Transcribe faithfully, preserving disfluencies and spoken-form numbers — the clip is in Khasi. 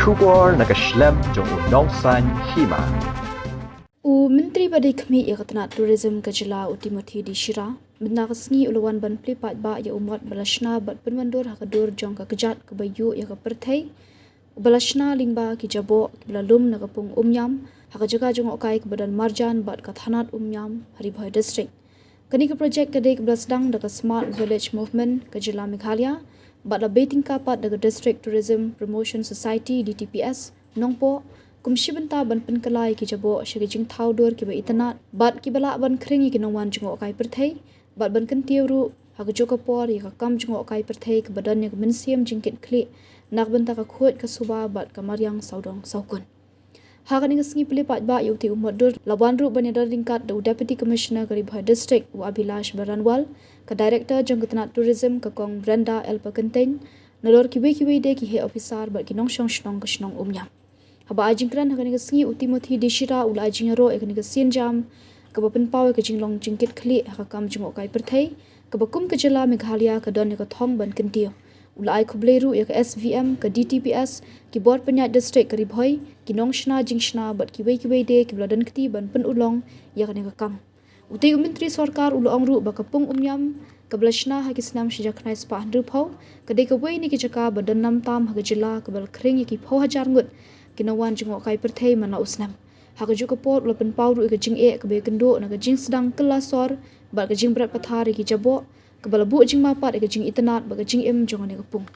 Khubor na ka shlem jong u nongsan hima. U Myntri ba dei khmih ïa ka tnat tourism ka jylla u Timothy D Shira mynta ka sngi u la wan ban plie paidbah ïa u mot ba la shna bad pynwandur ha ka dur jong ka kjat kaba ïuh ïa ka pyrthei, uba la shna lyngba ki jaboh kiba la lum na ka pung Umïam ha ka jaka jngohkai kaba don marjan bad ka thanat Umïam ha Ri Bhoi District. Kane ka projek ka dei kaba la sdang da ka Smart Village Movement ka jylla Meghalaya bad la bei tyngka pat da ka District Tourism Promotion Society, D T P S, Nongpoh, kum shi bynta ban pynkylla ïa ki jaboh sha ki jingthaw dur kiba itynnad bad kiba lah ban khring ïa ki nongwan jngohkai pyrthei bad ban kyntiew ruh ha kajuh ka por ïa ka kam jngohkai pyrthei kaba don ïa ka mynsiem jingkitkhlieh na ka bynta ka khuid ka suba bad ka mariang sawdong sawkun. Ha kane ka sngi plie paidbah ïa utei u motdur la wan ruh ban ïadon ryngkat da u Deputy Commissioner ka Ri Bhoi District u Abhilash Baranwal, ka Director jong ka tnat tourism ka Kong Brenda L Pakyntein, nalor kiwei kiwei de ki heh ophisar bad ki nongshong shnong ka shnong Umïam. Haba ai jingkren ha kane ka sngi u Timothy D Shira u la ai jingïaroh ïa kane ka sienjam kaba pynpaw ïa ka jinglong jingkitkhlieh ha ka kam jngohkai pyrthei kaba kum ka jylla Meghalaya ka don ïa ka thong ban kyntiew. U la ai khublei ruh ïa ka S V M, ka D T P S, ki bor pynïaid district ka Ri Bhoi, ki nongshna jingshna bad kiwei kiwei de kiba la don kti ban pynurlong ïa kane ka kam. Utei u Myntri Sorkar u la ong ruh ba ka pung Umïam kaba la shna ha ki snem shi hajar khyndai spah hynriewphew ka dei kawei na ki jaka ba don nam tam ha ka jylla kaba la khring ïa ki phew hajar ngut ki nongwan jngohkai pyrthei man la u snem. Ha kajuh ka por u la pynpaw ruh ïa ka jingeh kaba ïakynduh na ka jingsdang kylla sor bad ka jingbret pathar ïa ki jaboh kaba la buh jingma pat ïa ka jingitynnad bad ka jingim jong kane ka pung.